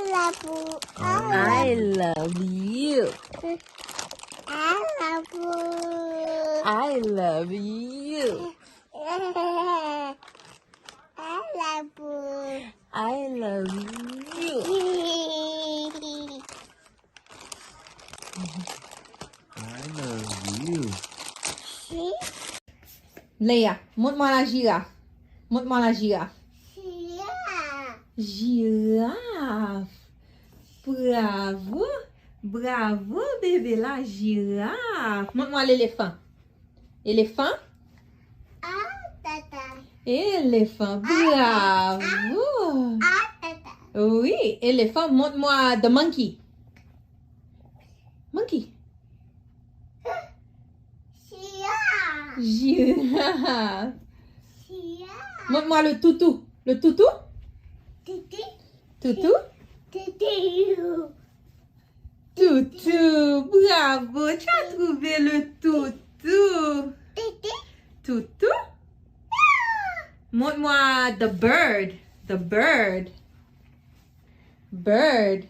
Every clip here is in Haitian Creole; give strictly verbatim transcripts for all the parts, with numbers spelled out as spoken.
I love you. I love you. I love you. I love you. I love you. I love you. Leia, montre-moi la girafe. Montre-moi la girafe. Girafe. Girafe. Bravo. Bravo, bébé, la girafe. Montre-moi l'éléphant. Éléphant. Ah, tata. Éléphant. Bravo. Ah, tata. Oui, éléphant. Montre-moi the monkey. Monkey. Girafe. Girafe. Girafe. Montre-moi le toutou. Le toutou. Toutou. Toutou. Toutou. Toutou. Bravo. Tu as trouvé le toutou. Toutou. Toutou. Montre-moi the bird. The bird. Bird.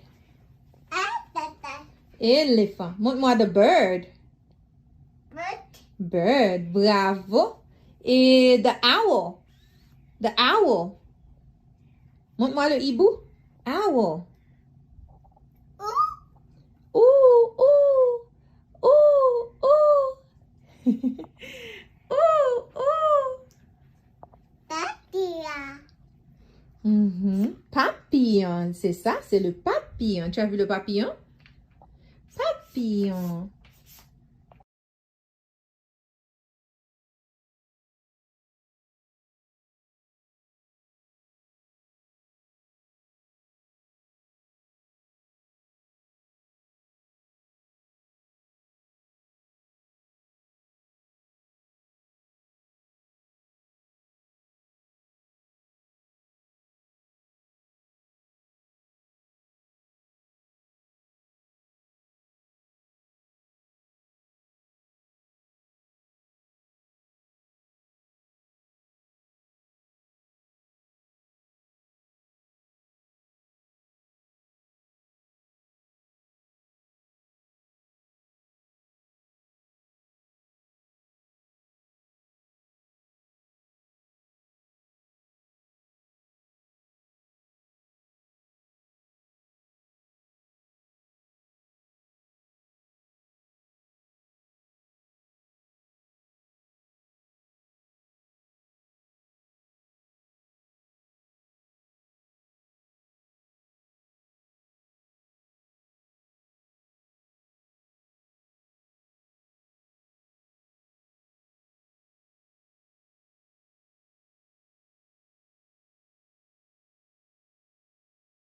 Ah, tata. Éléphant. Montre-moi the bird. Bird. Bird. Bravo. Et the owl. The owl. Montre-moi le hibou. Owl. Ou. Ou, ou. Ou, ou. Ou, ou. Papillon. Mhm. Papillon, c'est ça, c'est le papillon. Tu as vu le papillon? Papillon.